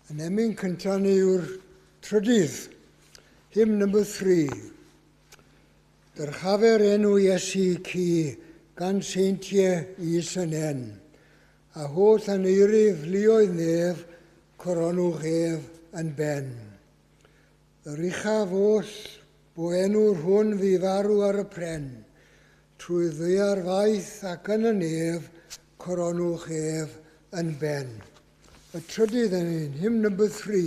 Yn emyn cyntaf ni yw'r trydydd, hymn number 3. Dyrchafer enw Iesu ci gan seintiau is yn en, a holl aneirif luoedd nef, coronwch ef yn ben. Yr uchaf oll, bo enw'r hwn fi farw ar y pren, trwy ddaear faith ac yn y nef, coronwch ef yn ben. Y trydydd yn un, hymn number 3.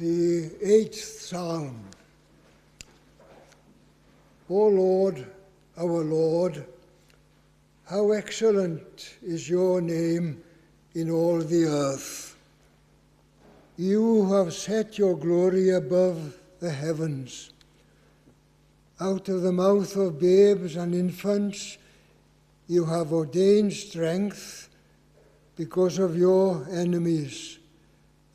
The 8th Psalm. O Lord, our Lord, how excellent is your name in all the earth. You have set your glory above the heavens. Out of the mouth of babes and infants, you have ordained strength because of your enemies,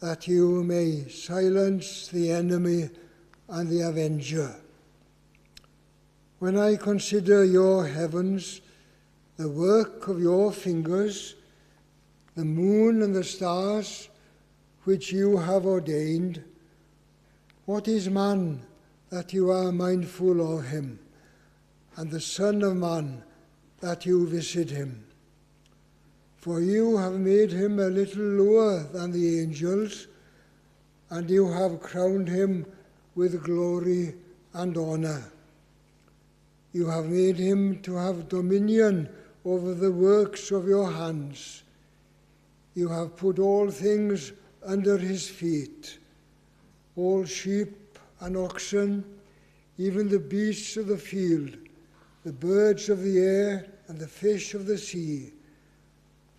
that you may silence the enemy and the avenger. When I consider your heavens, the work of your fingers, the moon and the stars which you have ordained, what is man that you are mindful of him, and the son of man that you visit him? For you have made him a little lower than the angels, and you have crowned him with glory and honor. You have made him to have dominion over the works of your hands. You have put all things under his feet, all sheep and oxen, even the beasts of the field, the birds of the air and the fish of the sea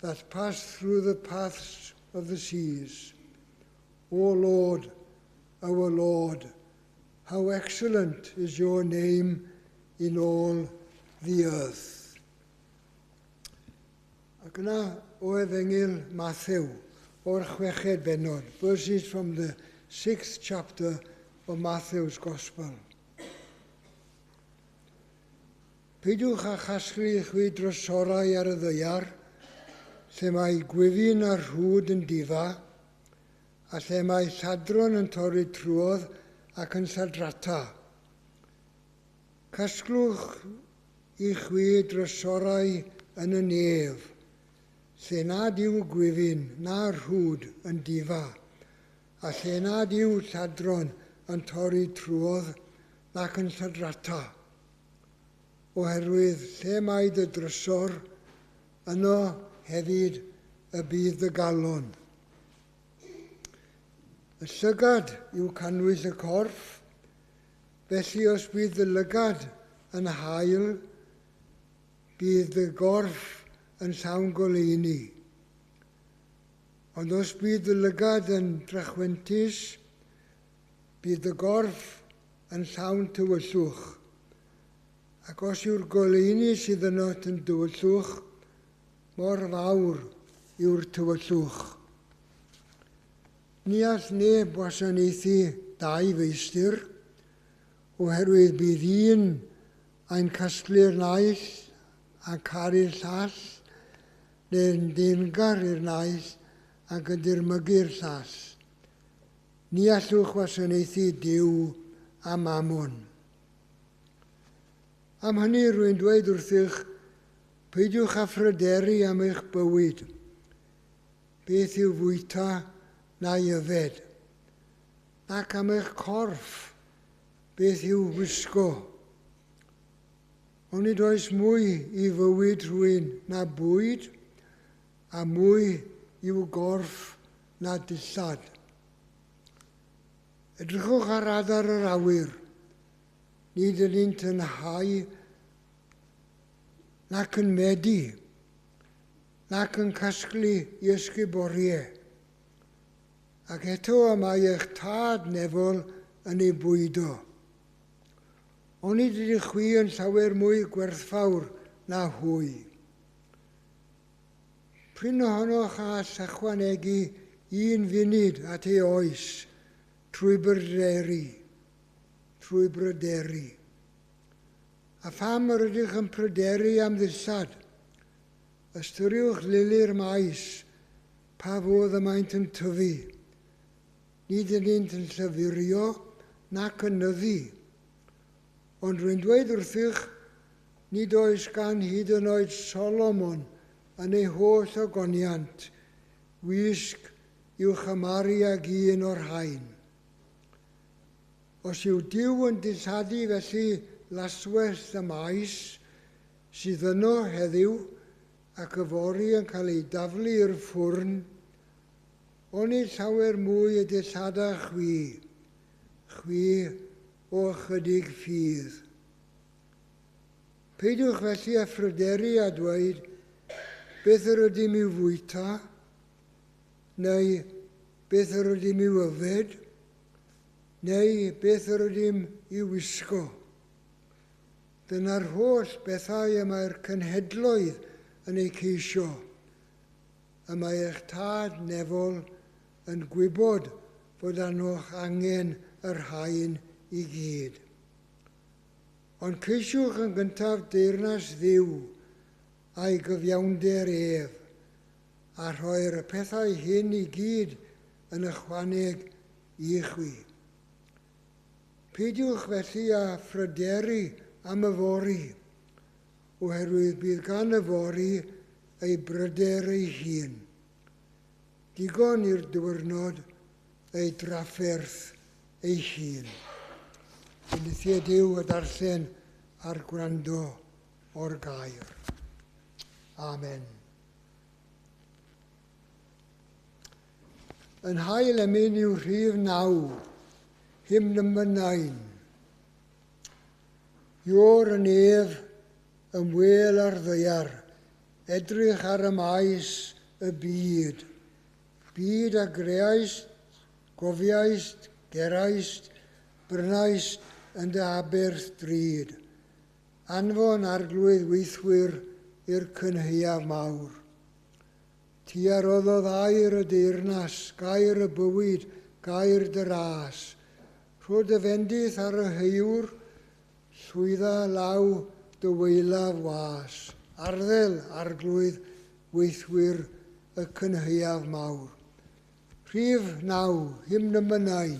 that pass through the paths of the seas. O Lord, our Lord, how excellent is your name in all the earth. Ac yna o Efengyl Mathew, o'r chweched bennod, verses from the sixth chapter of Matthew's Gospel. Peidiwch â chasglu chwi drysorau ar y ddaear, lle mae gwyfyn a rhwd yn difa, a lle mae lladron yn torri trwodd ac yn lladrata. Casglwch i chwi drysorau yn y nef, lle nad yw gwyfyn na rhwd yn difa, a lle nad yw lladron yn torri trwodd nac yn lladrata. Oherwydd lle mae dy drysor, yno hefyd y bydd dy galon. Y llygad yw cannwyll y corff, felly os bydd dy lygad yn hael, bydd dy gorff yn llawn goleuni. Ond os bydd dy lygad yn drachwentus, bydd dy gorff yn llawn tywyllwch. Ac os yw'r goleuni sydd yno yn dywyllwch, mor fawr yw'r tywyllwch. Ni all neb wasanaethu dau feistr, oherwydd bydd un a'n casglu'r naill a caru'r llall, neu'n deyrngar i'r naill ac yn dirmygu'r llall. Ni allwch wasanaethu Duw a Mammon. Am hynny rwy'n dweud wrthych, peidiwch â phryderu am eich bywyd, beth i'w fwyta na'i yfed, ac am eich corff, beth i'w wisgo. Onid oes mwy i fywyd rhywun na bwyd, a mwy i'w gorff na dillad. Edrychwch ar adar yr awyr, nid ydynt yn hau nac yn medi, nac yn casglu i ysguboriau. Ac eto y mae eich tad nefol yn ei bwydo. Onid ydych chwi yn llawer mwy gwerthfawr na hwy? Prin ohonoch all ychwanegu un funud at ei oes trwy bryderu, trwy bryderu. A pham yr ydych yn pryderu am ddillad? Ystyriwch lili'r maes, pa fodd y maent yn tyfu. Nid ydynt yn llyfurio nac yn nyddu. Ond rwy'n dweud wrthych, nid oes gan hyd yn oed Solomon yn ei holl ogoniant wisg i'w chymharu ag un o'r rhain. Os yw Duw yn dilladu felly laswellt y maes sydd yno heddiw ac yfory yn cael ei daflu i'r ffwrn, onid llawer mwy y dillada chwi, chwi o ychydig ffydd. Peidiwch felly â phryderu a dweud, beth yr ydym i'w fwyta, neu beth yr ydym i'w yfed, neu beth yr ydym i'w wisgo. Dyna'r holl bethau y mae'r cenhedloedd yn eu ceisio. Y mae eich tad nefol yn gwybod fod arnoch angen y rhain i gyd. Ond ceisiwch yn gyntaf deyrnas Dduw a'i gyfiawnder ef, a rhoi'r y pethau hyn i gyd yn ychwaneg i chwi. Peidiwch felly â phryderu am yfory, oherwydd bydd gan yfory ei bryder ei hun. Digon i'r diwrnod ei drafferth ei hun. Bendithied Duw y darllen a'r gwrando o'r gair. Amen. Yn hail emyn yw rhif 9, hymn number 9. Iôr y nef ymwel ar ddaear, edrych ar y maes y byd. Byd a greaist, gofiaist, geraist, brynaist yn dy aberth drud. Anfon arglwydd weithwyr i'r cynhaeaf mawr. Ti a roddodd air y deyrnas, gair y bywyd, gair dy ras. Rho dy fendith ar y heiwr, llwydda law dy waelaf was. Arddel arglwydd weithwyr y cynhaeaf mawr. Rhif 9, hymn number 9.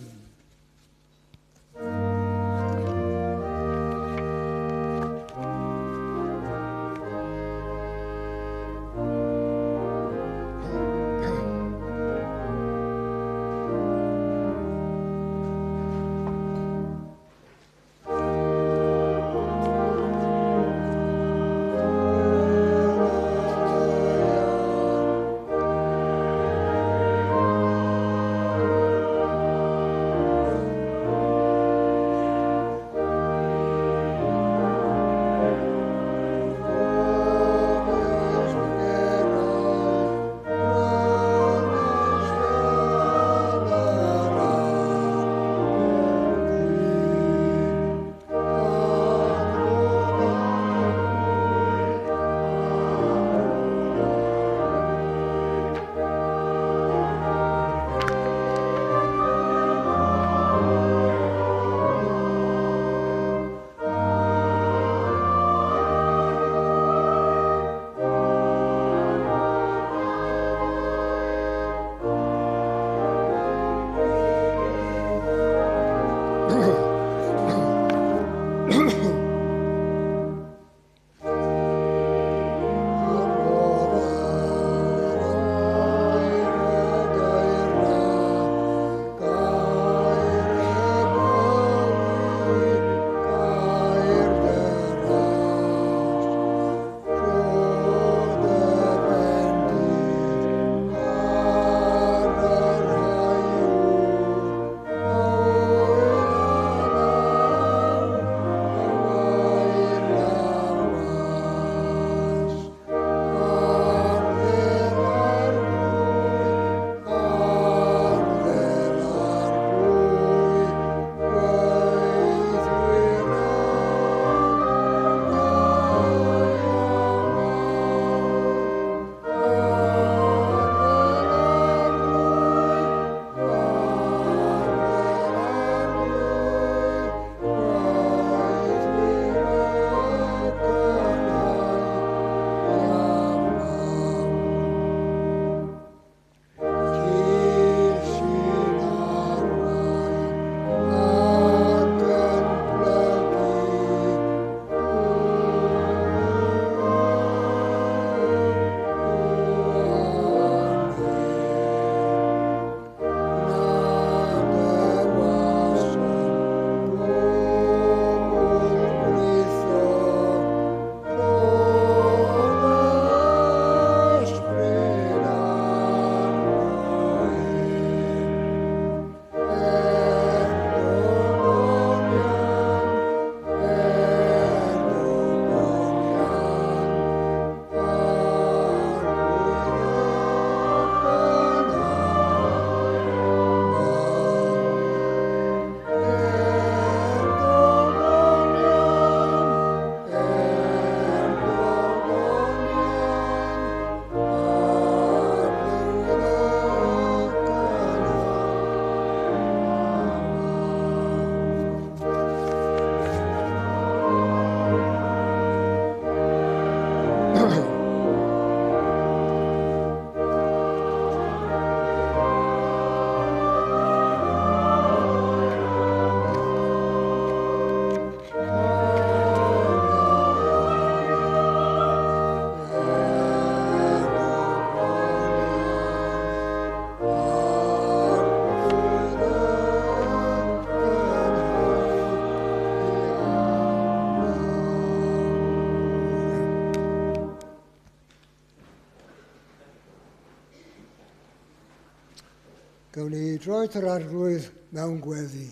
Gawn ni droi at yr Arglwydd mewn gweddi.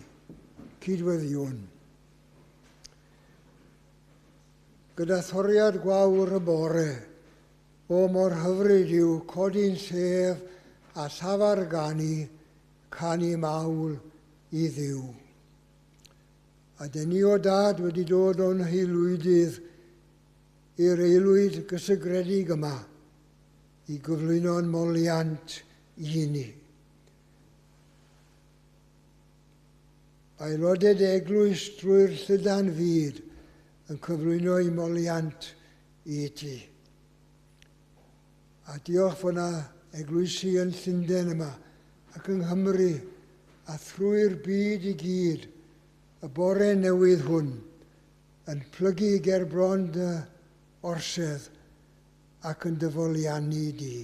Cydweddïwn. Gyda thoriad gwawr y bore, o mor hyfryd yw codi'n sef a llafar ganu, canu mawl i Dduw. A dyn ni o Dad wedi dod o'n haelwydydd i'r aelwyd gysegredig yma i gyflwyno'n moliant i ni. Aelodau dy eglwys drwy'r llydan fyd yn cyflwyno eu moliant i ti. A diolch fod yna eglwysi yn Llundain yma ac yng Nghymru a thrwy'r byd i gyd y bore newydd hwn yn plygu ger bron dy orsedd ac yn dy foliannu di.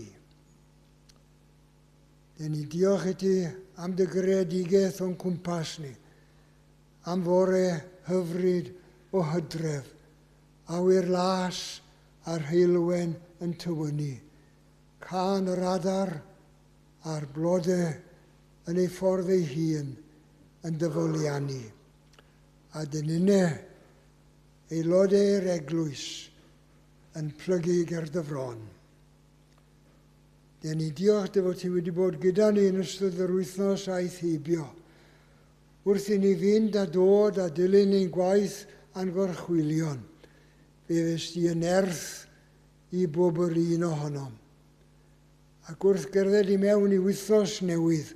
Dyn ni diolch i ti am dy greadigaeth o'n cwmpas ni, am fore hyfryd o hydref, awyr las a'r heulwen yn tywynnu, cân yr adar a'r blode yn ei ffordd ei hun yn dy foliannu. A dyn ninne, aelodau'r eglwys, yn plygu ger dy fron. Dyn ni diolch dy fod ti wedi bod gyda ni yn ystod yr wythnos aeth heibio. Wrth i ni fynd a dod a dilyn ein gwaith a'n gorchwylion, fe fes di yn nerth i bob yr un ohonom. Ac wrth gerdded i mewn i wythnos newydd,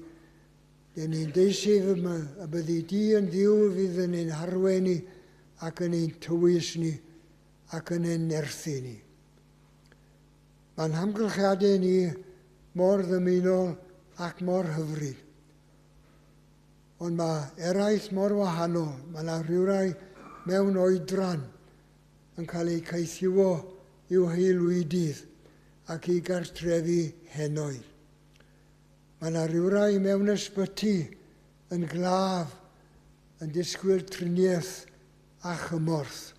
dyn ni'n deisyf y byddi di yn Dduw fydd yn ein harwain ni ac yn ein tywys ni ac yn ein nerthu ni. Mae'n hamgylchiadau ni mor ddymunol ac mor hyfryd. Ond mae eraill mor wahanol. Mae yna rhywrai mewn oedran yn cael eu caethiwo i'w haelwydydd ac i gartrefi henoed. Mae yna rhywrai mewn ysbyty yn glaf yn disgwyl triniaeth a chymorth.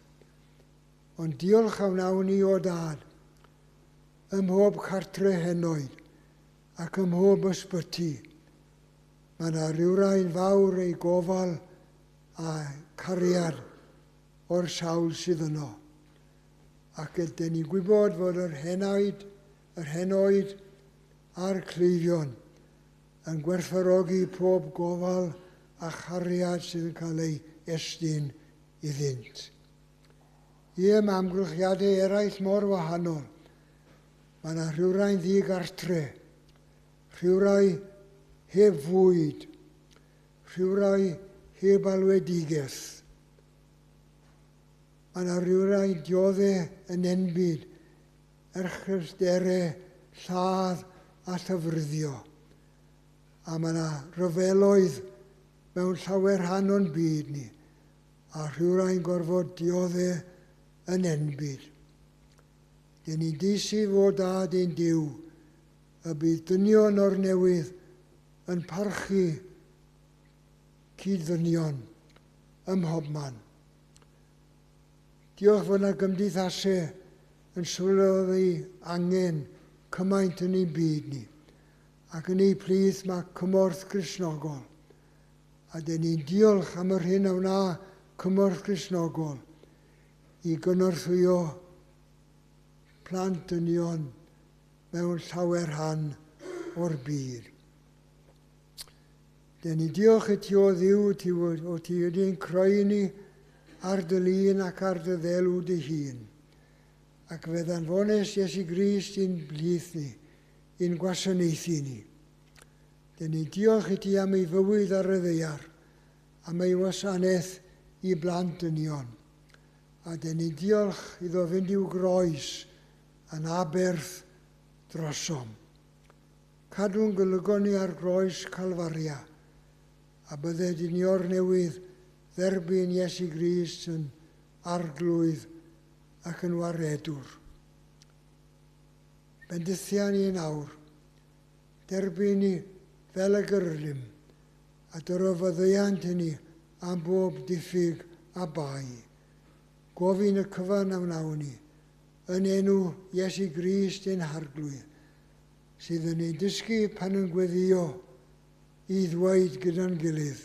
Ond diolch a wnawn ni o Dad ym mhob cartre henoed ac ym mhob ysbyty. Mae yna rywrai'n fawr ei gofal a cariad o'r sawl sydd yno. Ac ydyn ni'n gwybod fod yr henaid, yr henoed a'r cleifion yn gwerthfawrogi pob gofal a chariad sydd yn cael ei estyn iddynt. Ie, mae amgylchiadau eraill mor wahanol. Mae yna rhywrai'n ddigartre, rhywrai heb fwyd, rhywrai heb alwedigaeth. Mae yna rhywrai'n diodde yn enbyd, erchyllterau, lladd a llofruddio. A mae yna ryfeloedd mewn llawer rhan o'n byd ni, a rhywrai'n gorfod diodde yn enbyd. Dyn ni'n deisyf o Dad ein Duw y bydd dynion o'r newydd yn parchu cyd-ddynion ym mhobman. Diolch fod yna gymdeithasau yn sylweddoli angen cymaint yn ein byd ni, ac yn eu plith mae Cymorth Gristnogol. A dyn ni'n diolch am yr hyn a wna Cymorth Gristnogol i gynorthwyo plant dynion mewn llawer rhan o'r byd. Dyn ni diolch i ti o Dduw, ti o ti wedi'n creu ni ar dy lun ac ar dy ddelw dy hun. Ac fe ddanfones Iesu Grist i'n blith ni, i'n gwasanaethu ni. Dyn ni diolch i ti am ei fywyd ar y ddaear, am ei wasanaeth i blant dynion. A dyn ni diolch iddo fynd i'w groes yn aberth drosom. Cadw'n golygon ni ar groes Calfaria, a bydded i ni o'r newydd dderbyn Iesu Grist yn Arglwydd ac yn Waredwr. Bendithia ni yn awr, derbyn ni fel y gyrlym, a dyro faddeuant i ni am bob diffyg a bai. Gofyn y cyfan a wnawn ni, yn enw Iesu Grist ein Harglwydd, sydd yn ein dysgu pan yn gweddio. i ddweud gyda'n gilydd.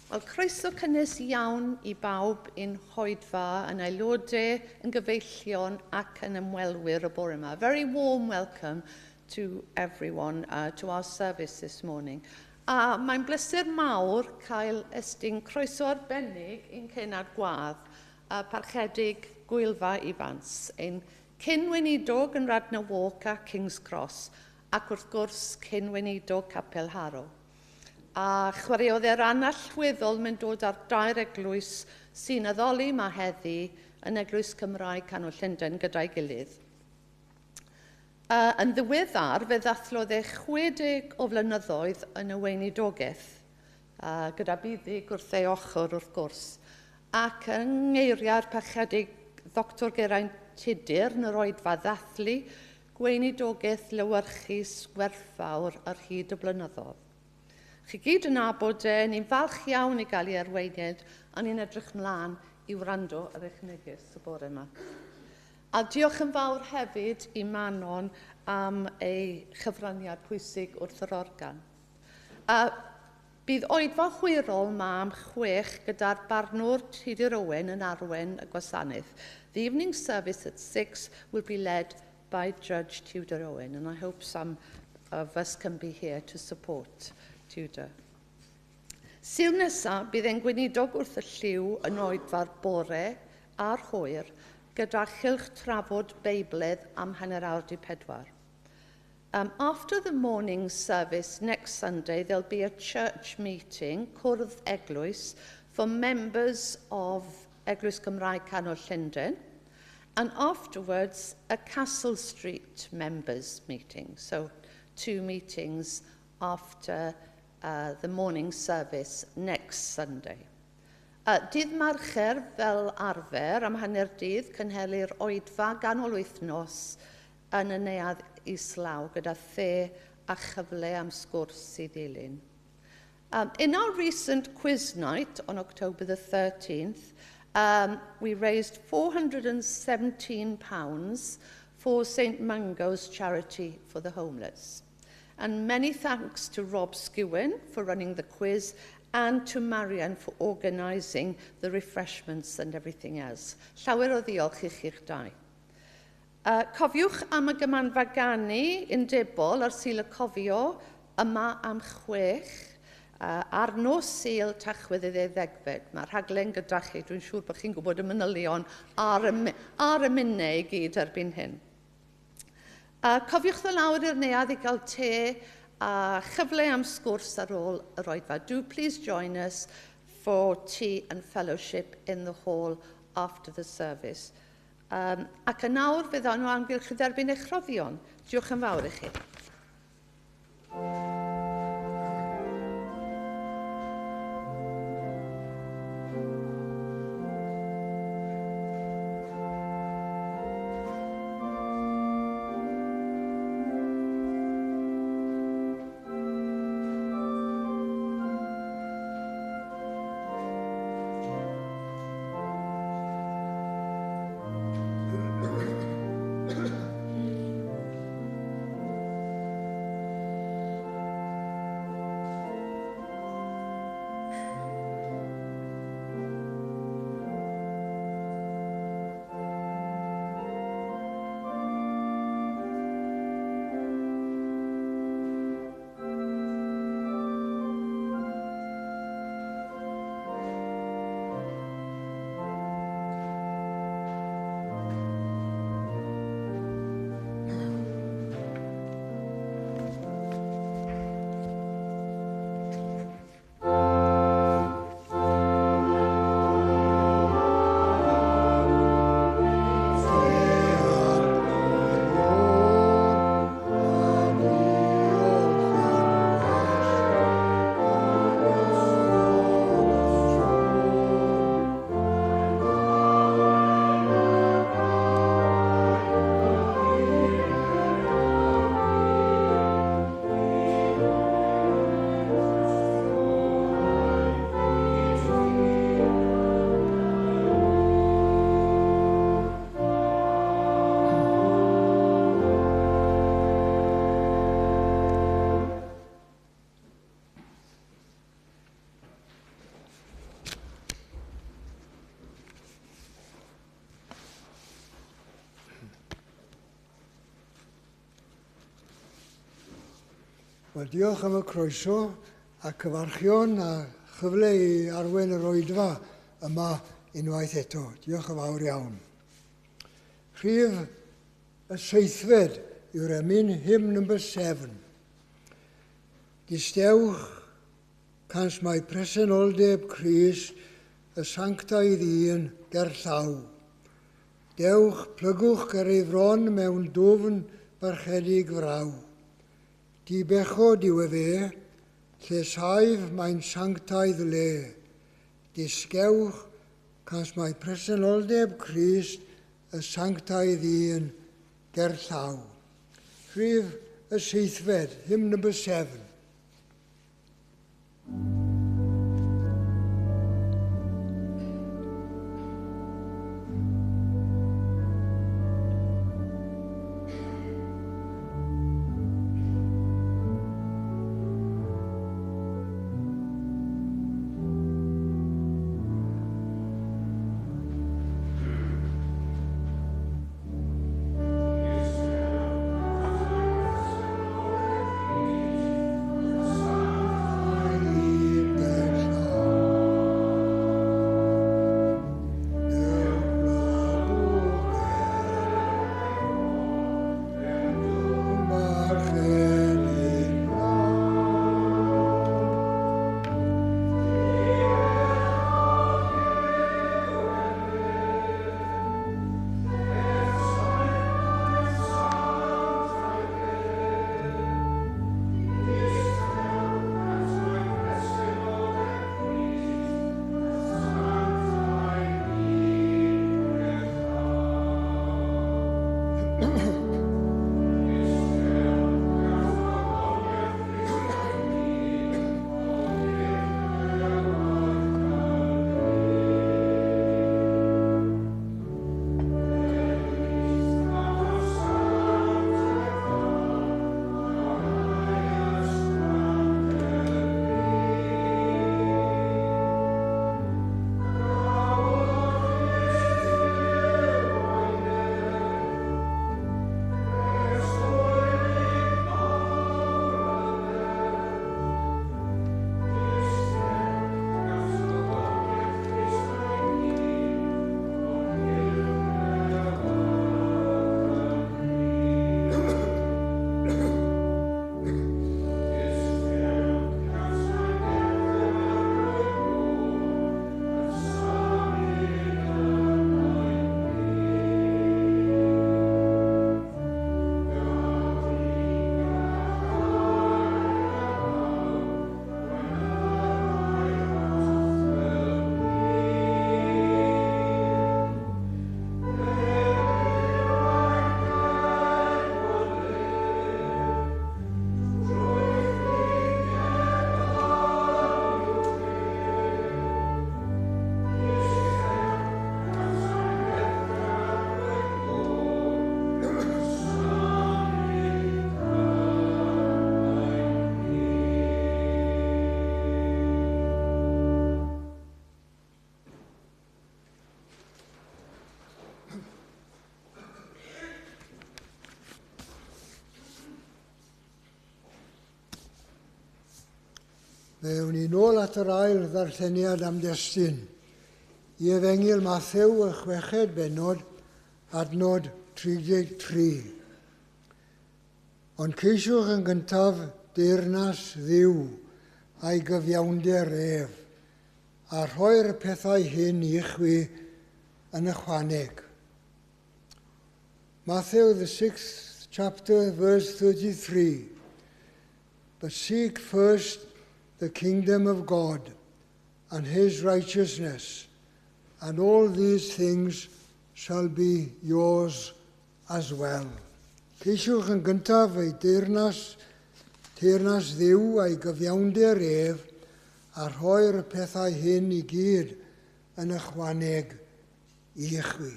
Wel, croeso cynnes iawn i bawb i'n hoedfa, yn aelodau, yn gyfeillion ac yn ymwelwyr y bore yma. Very warm welcome to everyone to our service this morning. A mae'n bleser mawr cael estyn croeso arbennig i'n cenad gwadd, a parchedig Gwylfa Ifans, ein cyn-weinidog yn Radnor Walk a King's Cross, ac wrth gwrs cyn-weinidog Capel Harrow. A chwaraeodd e ran allweddol mewn dod ar dair eglwys sy'n addoli yma heddi yn Eglwys Cymraeg Canol Llundain gyda'i gilydd. Yn ddiweddar, fe ddathlodd e 60 o flynyddoedd yn y weinidogaeth, gyda Buddug wrth ei ochr wrth gwrs, ac yng ngeiriau'r parchedig Dr Geraint Tudur yn yr oedfa ddathlu gweinidogaeth lewyrchus werthfawr ar hyd y blynyddoedd. Chi gyd yn nabod e, ni'n falch iawn i gael ei arweiniad, a ni'n edrych mlaen i wrando ar eich neges y bore yma. A diolch yn fawr hefyd i Manon am ei chyfraniad pwysig wrth yr organ. A bydd oedfa hwyrol ma am 6 gyda'r barnwr Tudur Owen yn arwain y gwasanaeth. The evening service at 6 will be led by Judge Tudor Owen, and I hope some of us can be here to support Tudor. Sul nesaf, bydd e'n gweinidog wrth y llyw yn oedfa'r bore a'r hwyr gyda chylch trafod Beibledd am 3:30. After the morning service next Sunday, there'll be a church meeting, Cwrdd Eglwys, for members of Eglwys Gymraeg Canol Llundain, and afterwards a Castle Street members meeting. So 2 meetings after the morning service next Sunday. Dydd Mercher fel arfer am 9:30 cynhelir oedfa ganol wythnos yn y neuadd islaw gyda the a chyfle am sgwrs i ddilyn. In our recent quiz night on October the 13th, we raised £417 for St Mungo's Charity for the Homeless. And many thanks to Rob Skewen for running the quiz and to Marian for organising the refreshments and everything else. Llawer o ddiolch i chi'ch dau. Cofiwch am y gymanfa ganu undebol ar Sul y Cofio yma am 6 ar nos Sul Tachwedd y 12. Mae rhaglen gyda chi, dwi'n siŵr bod chi'n gwybod y manylion ar y munud i gyd erbyn hyn. Cofiwch ddod lawr i'r neuadd i gael te a chyfle am sgwrs ar ôl yr oedfa. Do please join us for tea and fellowship in the hall after the service. Ac yn awr fe ddawn nhw amgylch i dderbyn eich rhoddion. Diolch yn fawr i chi. Wel, diolch am y croeso a cyfarchion a chyfle i arwain yr oedfa yma unwaith eto. Diolch yn fawr iawn. Rhif y seithfed yw'r emyn, hymn number 7. Distewch cans mae presenoldeb Crist y sanctaidd un ger llaw. Dewch, plygwch ger ei fron mewn dwfn barchedig fraw. Di bechod yw e fe, lle saif mae'n sanctaidd le. Disgewch, cans mae presenoldeb Crist y sanctaidd un ger llaw. Rhif y seithfed, hymn number 7. Fe wn ni nôl at yr ail ddarlleniad am destun. I Efengyl Mathew y chweched bennod, adnod 33. Ond ceisiwch yn gyntaf deyrnas Dduw a'i gyfiawnder ef, a rhoi'r pethau hyn i chwi yn ychwaneg. Matthew, the 6th chapter, verse 33. But seek first the kingdom of God and his righteousness, and all these things shall be yours as well. Ceisiwch yn gyntaf ei deyrnas, teyrnas Dduw a'i gyfiawnder ef, a rhoi'r pethau hyn i gyd yn ychwaneg i chwi.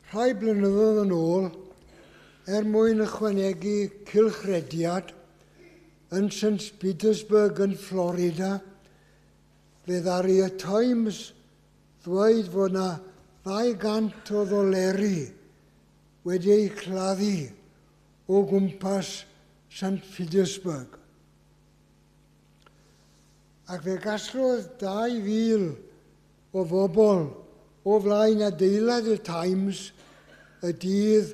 Rhai blynyddoedd yn ôl, er mwyn ychwanegu cylchrediad yn St Petersburg yn Florida, fe ddaru y Times ddweud fod na 200 o ddoleri wedi eu claddu o gwmpas St Petersburg. Ac fe gasglodd 2,000 o bobl o flaen adeilad y Times y dydd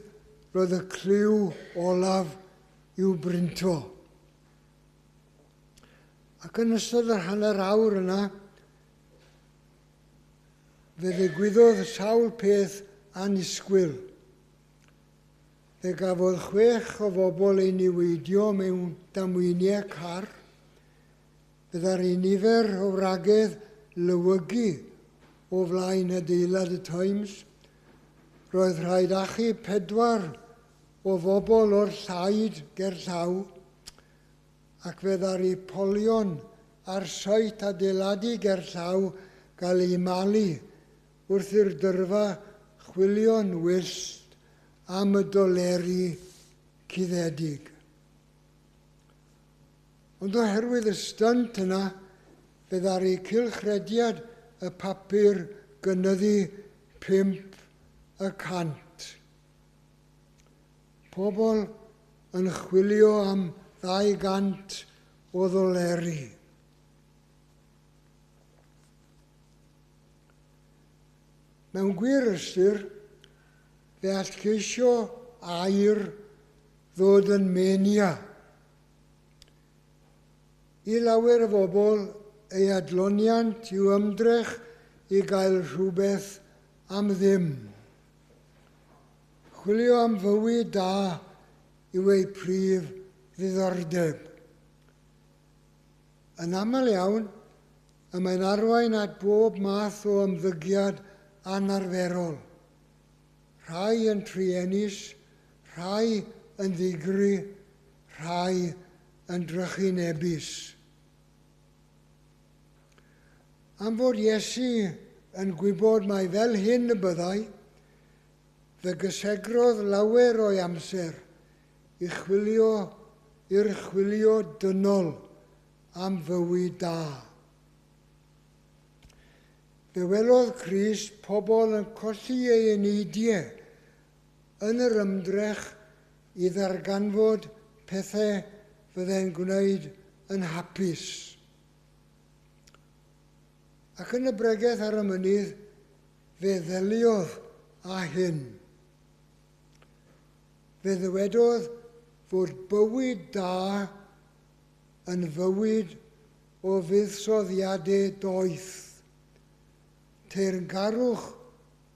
roedd y cliw olaf i'w brinto. Ac yn ystod yr hanner awr yna, fe ddigwyddodd sawl peth annisgwyl. Fe gafodd 6 o bobl eu niweidio mewn damweiniau car. Fe ddaru nifer o wragedd lywygu o flaen adeilad y Times. Roedd rhaid achub 4 o bobl o'r llaid gerllaw, ac fe ddaru polion ar site adeiladu gerllaw gael eu malu wrth i'r dyrfa chwilio'n wyllt am y doleri cuddedig. Ond oherwydd y stynt yna, fe ddaru cylchrediad y papur gynyddu 5%. Pobl yn chwilio am 200 o ddoleri. Mewn gwir ystyr, fe all ceisio aur ddod yn mania. I lawer o bobl, ei adloniant yw ymdrech i gael rhywbeth am ddim. Chwilio am fywyd da yw ei prif ddiddordeb. Yn aml iawn, y mae'n arwain at bob math o ymddygiad anarferol. Rhai yn truenus, rhai yn ddigri, rhai yn drychinebus. Am fod Iesu yn gwybod mai fel hyn y byddai, fe gysegrodd lawer o'i amser i chwilio i'r chwilio dynol am fywyd da. Fe welodd Crist pobl yn colli ei eneidiau yn yr ymdrech i ddarganfod pethau fyddai'n gwneud yn hapus. Ac yn y bregeth ar y mynydd, fe ddeliodd â hyn. Fe ddywedodd fod bywyd da yn fywyd o fuddsoddiadau doeth, teyrngarwch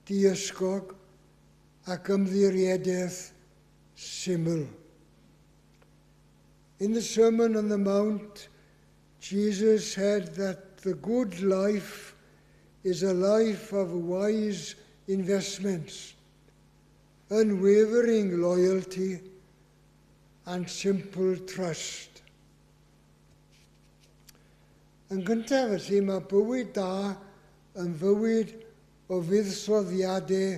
diysgog ac ymddiriedaeth syml. In the Sermon on the Mount, Jesus said that the good life is a life of wise investments, unwavering loyalty, and simple trust. Yn gyntaf felly, mae bywyd da yn fywyd o fuddsoddiadau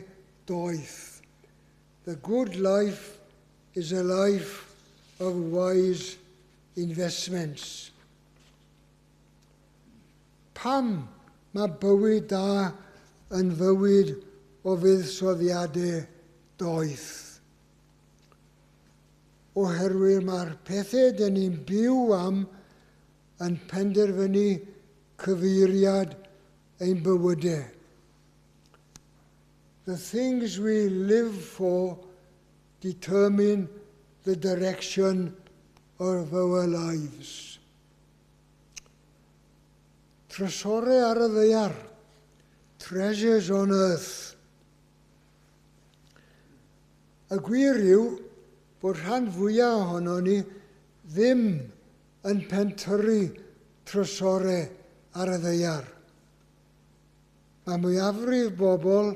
doeth. The good life is a life of wise investments. Pam mae bywyd da yn fywyd o fuddsoddiadau doeth? Oherwydd mae'r pethau dyn ni'n byw am yn penderfynu cyfeiriad ein bywydau. The things we live for determine the direction of our lives. Trysorau ar y ddaear, treasures on earth. Y gwir yw bod rhan fwyaf ohono ni ddim yn pentyrru trysorau ar y ddaear. Mae mwyafrif bobl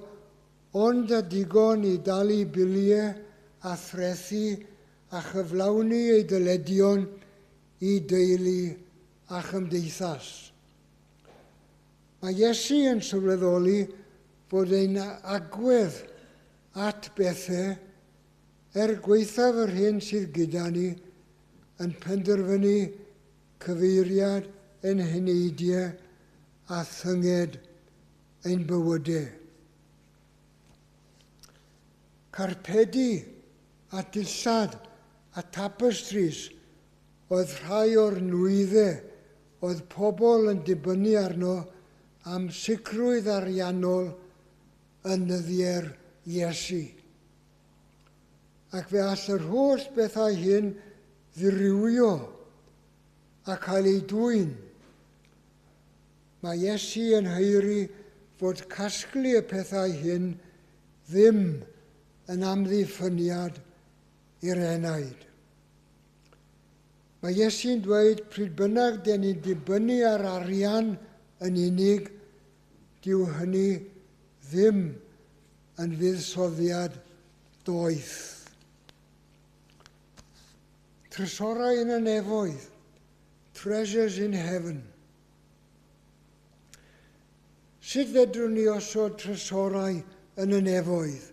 ond â digon i dalu biliau a threthi a chyflawni eu dyledion i deulu a chymdeithas. Mae Iesu yn sylweddoli bod ein agwedd at bethau, er gwaethaf yr hyn sydd gyda ni, yn penderfynu cyfeiriad ein heneidiau a thynged ein bywydau. Carpedi a dillad a tapestries oedd rhai o'r nwyddau oedd pobl yn dibynnu arno am sicrwydd ariannol yn nyddiau'r Iesu. Ac fe all yr holl bethau hyn ddirywio a cael eu dwyn. Mae Iesu yn haeru fod casglu y pethau hyn ddim yn amddiffyniad i'r enaid. Mae Iesu'n dweud pryd bynnag dyn ni'n dibynnu ar arian yn unig, dyw hynny ddim yn fuddsoddiad doeth. Trysorau yn y nefoedd, treasures in heaven. Sut fedrwn ni osod trysorau yn y nefoedd?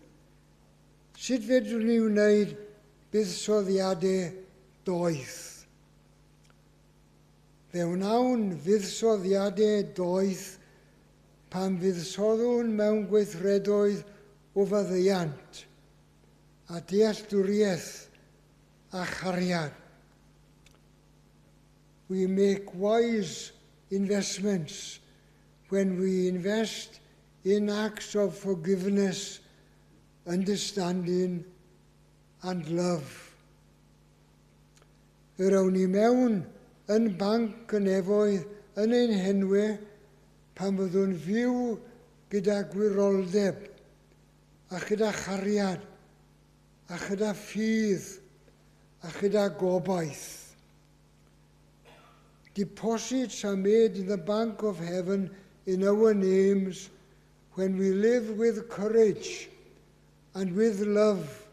Sut fedrwn ni wneud buddsoddiadau doeth? Fe wnawn fuddsoddiadau doeth pan fuddsoddwn mewn gweithredoedd o faddeuant a dealltwriaeth a chariad. We make wise investments when we invest in acts of forgiveness, understanding and love. Yr awn ni mewn yn banc y nefoedd yn ein henwau pan fyddwn fyw gyda gwiroldeb a chyda chariad a chyda ffydd a chyda gobaith. Deposits are made in the bank of heaven in our names when we live with courage and with love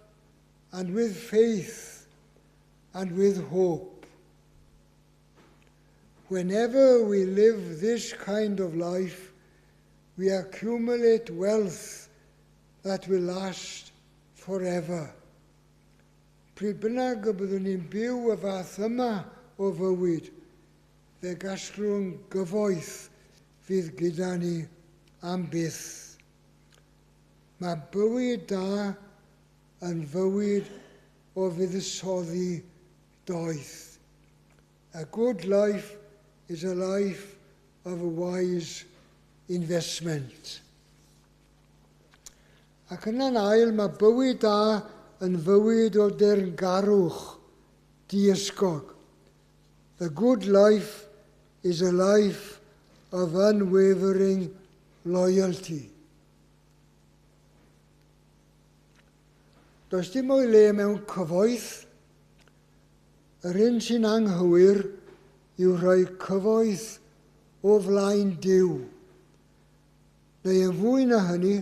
and with faith and with hope. Whenever we live this kind of life, we accumulate wealth that will last forever. Pryd bynnag y byddwn ni'n byw y fath yma o fywyd, fe gasglwn gyfoeth fydd gyda ni am byth. Mae bywyd da yn fywyd o fuddsoddi doeth. A good life is a life of a wise investment. Ac yna'n ail, mae bywyd da yn fywyd o deyrngarwch diysgog. The good life is a life of unwavering loyalty. Does dim o'i le mewn cyfoeth. Yr un sy'n anghywir yw rhoi cyfoeth o flaen Duw. Neu yn fwy na hynny,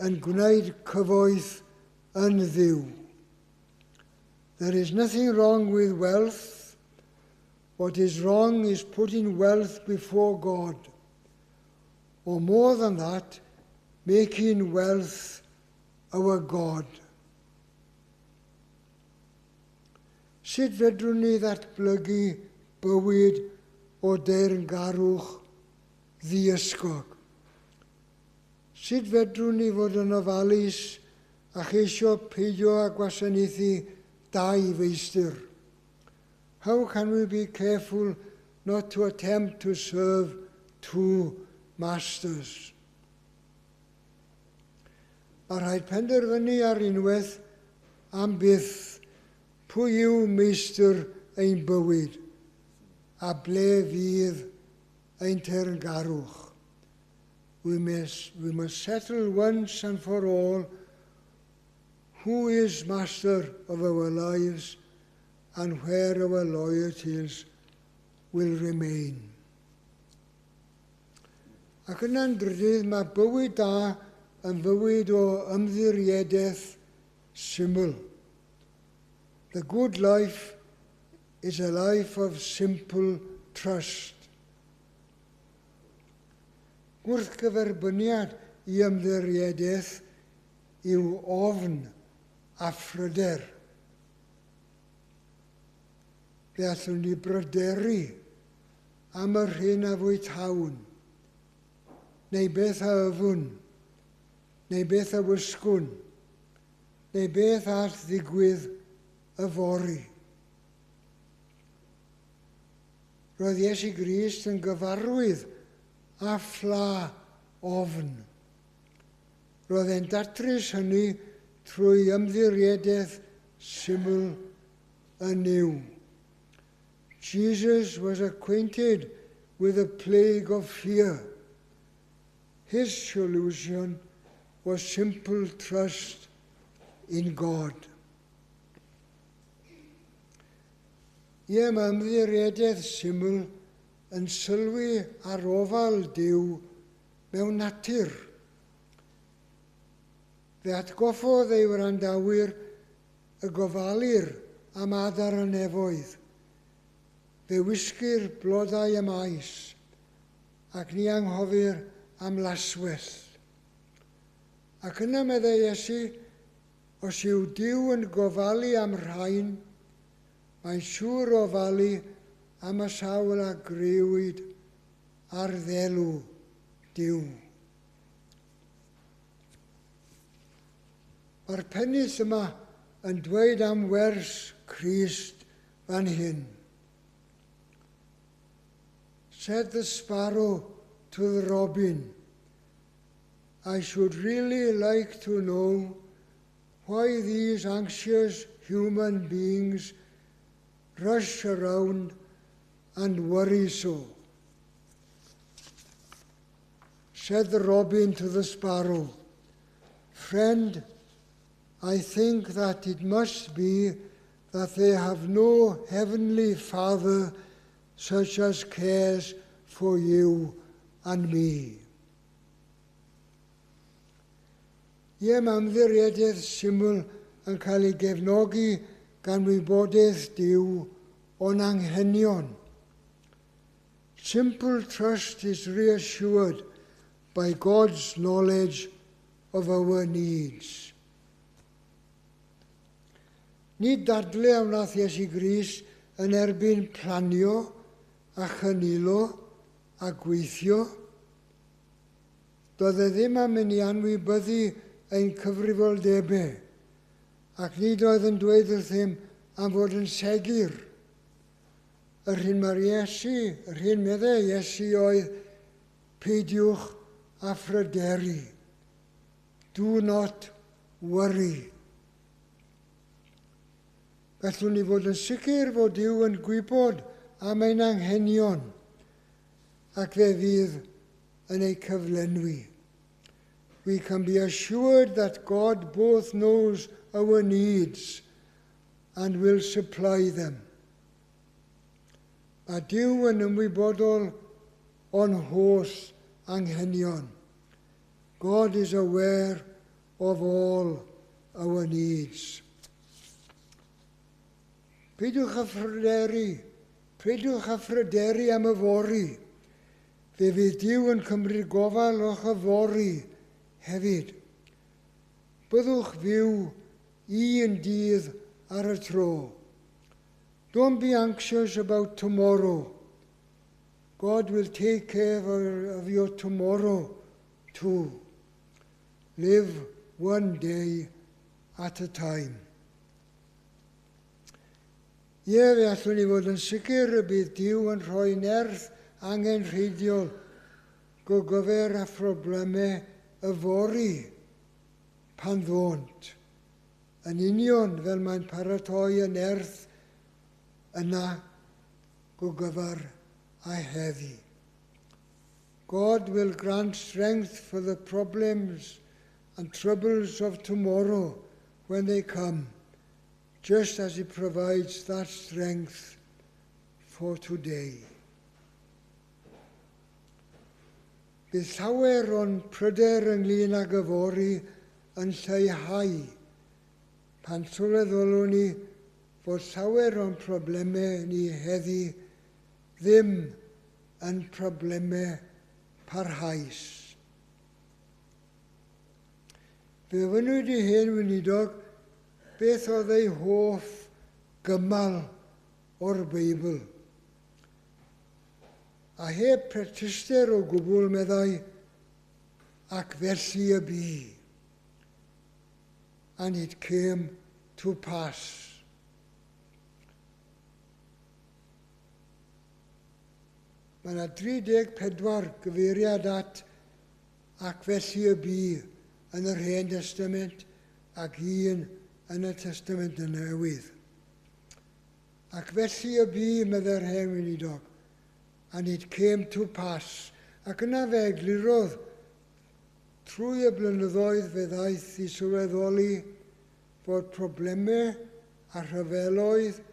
yn gwneud cyfoeth yn Dduw. There is nothing wrong with wealth. What is wrong is putting wealth before God. Or more than that, making wealth our God. Sut fedrwn ni ddatblygu bywyd o deyrngarwch ddiysgog? Sut fedrwn ni fod yn ofalus a cheisio peidio â gwasanaethu dau feistr? How can we be careful not to attempt to serve two masters? Mae rhaid penderfynu ar unwaith am byth pwy yw meistr ein bywyd a ble fydd ein teyrngarwch. We must settle once and for all who is master of our lives and where our loyalties will remain. Ac yna'n drydydd, mae bywyd da yn fywyd o ymddiriedaeth syml. The good life is a life of simple trust. Gwrthgyferbyniad i ymddiriedaeth yw ofn a phryder. Fe allwn ni bryderu am yr hyn a fwytawn, neu beth a yfwn, neu beth a wisgwn, neu beth all ddigwydd yfory. Roedd Iesu Grist yn gyfarwydd â phla ofn. Roedd e'n datrys hynny trwy ymddiriedaeth syml yn Nuw. Jesus was acquainted with the plague of fear. His solution was simple trust in God. Ie, mae ymddiriedaeth syml yn sylwi ar ofal Duw mewn natur. Fe atgoffodd ei wrandawyr y gofalir am adar y nefoedd. Fe wisgir blodau y maes ac ni anghofir am laswellt. Ac yna meddai Iesu, os yw Duw yn gofalu am rhain, mae'n siŵr o ofalu am y sawl a grëwyd ar ddelw Duw. Mae'r pennill yma yn dweud am wers Crist fan hyn. Said the sparrow to the robin, "I should really like to know why these anxious human beings rush around and worry so." Said the robin to the sparrow, "Friend, I think that it must be that they have no heavenly Father such as cares for you and me." Ie, mae ymddiriedaeth syml yn cael ei gefnogi gan wybodaeth Duw o'n anghenion. Simple trust is reassured by God's knowledge of our needs. Nid dadle a wnaeth Iesu Grist yn erbyn planio a chynilo a gweithio. Doedd e ddim am i ni anwybyddu ein cyfrifoldebau, ac nid oedd yn dweud wrthym am fod yn segur. Yr hyn mae'r Iesu, yr hyn meddai Iesu oedd peidiwch â phryderu. Do not worry. Gallwn ni fod yn sicr fod Duw yn gwybod am ein anghenion ac fe fydd yn eu cyflenwi. We can be assured that God both knows our needs and will supply them. Mae Duw yn ymwybodol o'n holl anghenion. God is aware of all our needs. Peidiwch â phryderu, peidiwch â phryderu am yfory. Fe fydd Duw yn cymryd gofal o'ch yfory hefyd. Byddwch fyw un dydd ar y tro. Don't be anxious about tomorrow. God will take care of your tomorrow too. Live one day at a time. Ie, fe allwn ni fod yn sicr y bydd Duw yn rhoi nerth angenrheidiol gogyfer a phroblemau yfory pan ddônt, yn union fel mae'n paratoi y nerth yna gogyfer a heddi. God will grant strength for the problems and troubles of tomorrow when they come, just as he provides that strength for today. Bydd llawer o'n pryder ynglyn ag yfory yn lleihau pan sylweddolwn ni fod llawer o'n problemau ni heddi ddim yn problemau parhaus. Fe ofynnwyd i hen weinidog beth oedd ei hoff gymal o'r Beibl. A heb pretister o gwbl, meddai, ac felly y bu. And it came to pass. Mae yna 34 gyfeiriad at ac felly y bu yn yr Hen Testament ac un yn y Testament y Newydd. Ac felly y bu, meddai'r hen weinidog, and it came to pass. Ac yna fe eglurodd trwy y blynyddoedd fe ddaeth i sylweddoli fod problemau a rhyfeloedd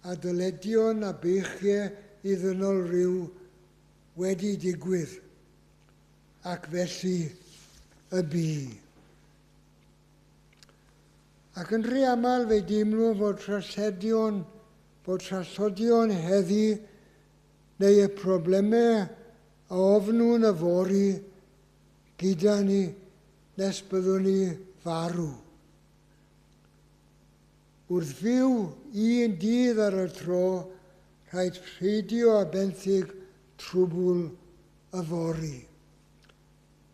a dyledion a beichiau i ddynol rhyw wedi digwydd, ac felly y bu. Ac yn rhy aml fe deimlwn fod tralledion, fod trallodion heddi neu y problemau a ofnwn yfory gyda ni nes byddwn ni farw. Wrth fyw un dydd ar y tro, rhaid peidio â benthyg trwbl yfory.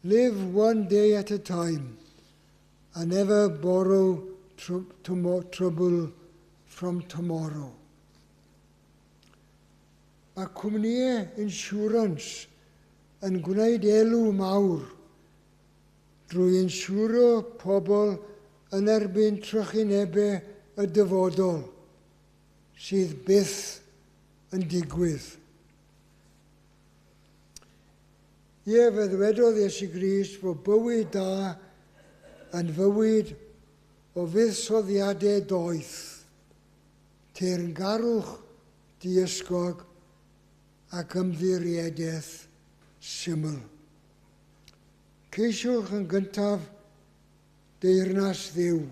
Live one day at a time and never borrow trouble from tomorrow. Mae cwmnïau insurance yn gwneud elw mawr drwy insurio pobl yn erbyn trychinebau y dyfodol sydd byth yn digwydd. Ie, fe ddwedodd Iesu Grist fod bywyd da yn fywyd o fuddsoddiadau doeth, teyrngarwch diysgog ac ymddiriedaeth syml. Ceisiwch yn gyntaf deyrnas Dduw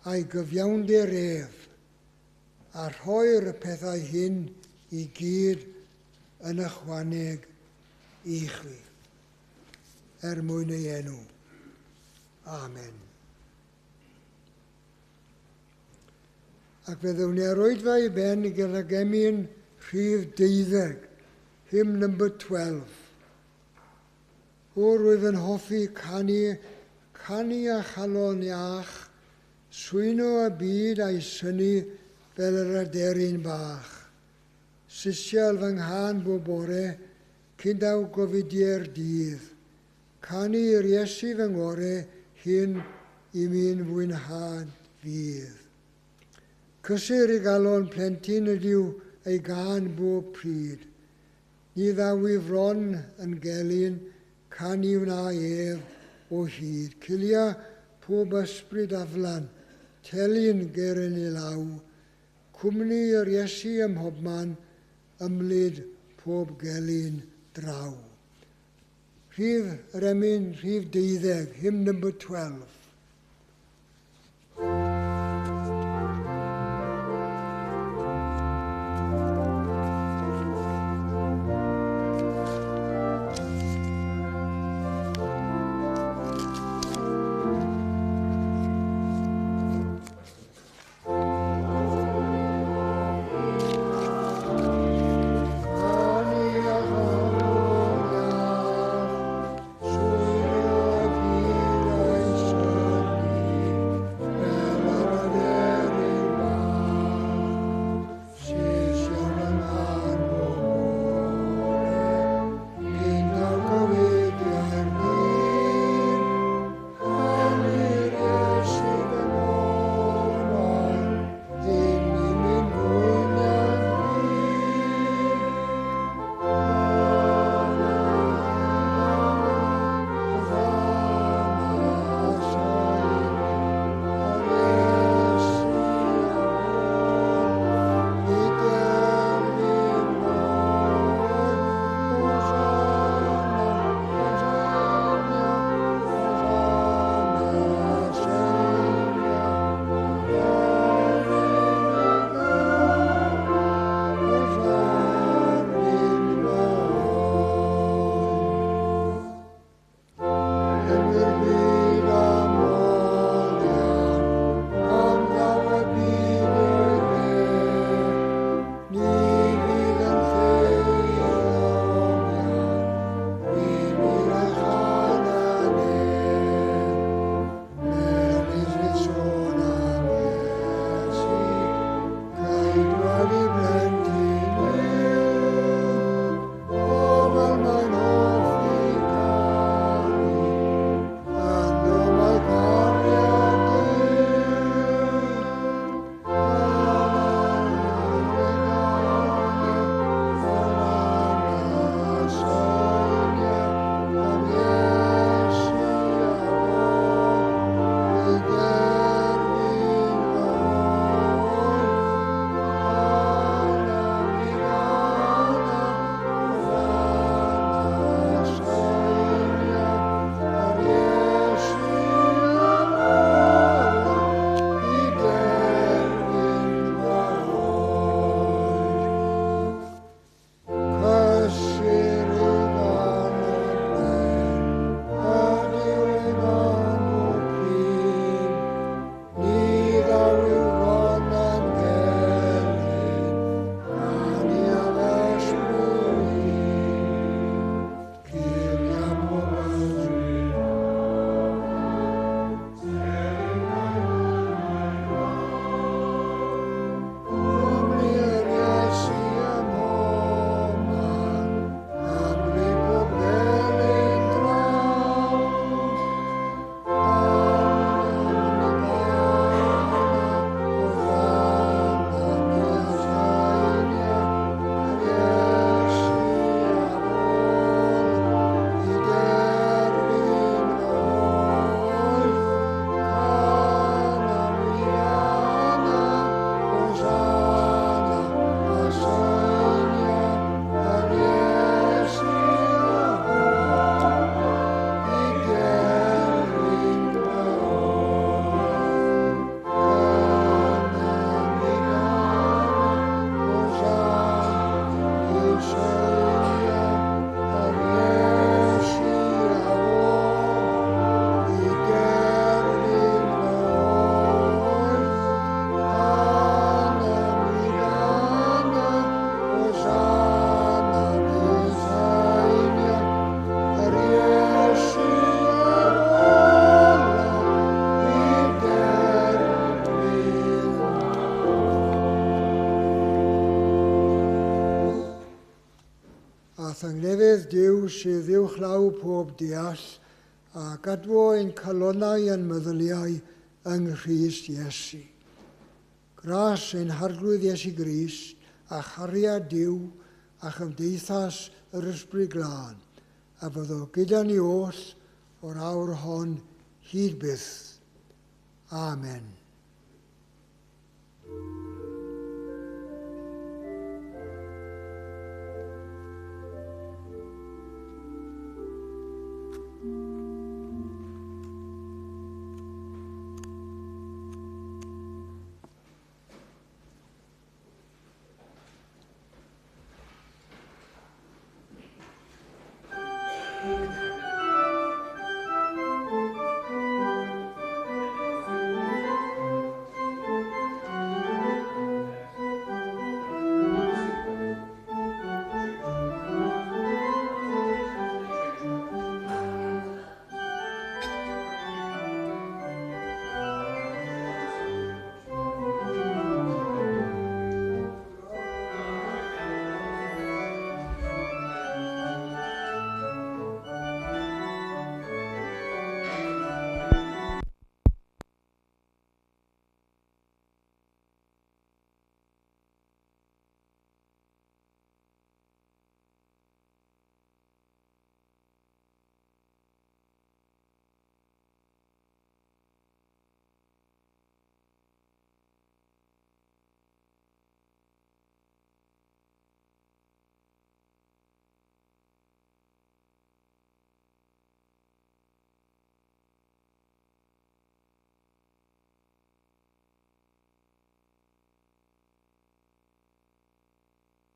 a'i gyfiawnder ef, a rhoi'r pethau hyn i gyd yn ychwaneg i chwi, er mwyn ei enw. Amen. Ac fe ddown ni â'r oedfa i ben gydag emyn rhif 12, hymn number 12. O, rwyf yn hoffi canu, canu â chalon iach, swyno y byd a'i synnu fel yr aderyn bach. Sisial fy nghân bob bore, cyn daw gofidiau'r dydd. Canu i'r Iesu fy ngore, hyn i mi'n fwynhad fydd. Cysur i galon plentyn ydyw ei gân bob pryd. Ni ddaw i fron yn gelyn, canu wna ef o hyd. Cilia pob ysbryd aflan, telyn ger yn ei law, cwmni yr Iesu ym mhobman, ymlid pob gelyn draw. Rhif yr emyn, rhif 12, hymn number 12. Canu a chalon iach, swyno y byd a'i synnu. thangnefedd Duw sydd uwchlaw pob deall, a gadwo ein calonnau a'n meddyliau yng Nghrist Iesu. Gras ein Harglwydd Iesu Grist, a chariad Duw, a chymdeithas yr Ysbryd Glân, a fyddo gyda ni oll o'r awr hon hyd byth. Amen.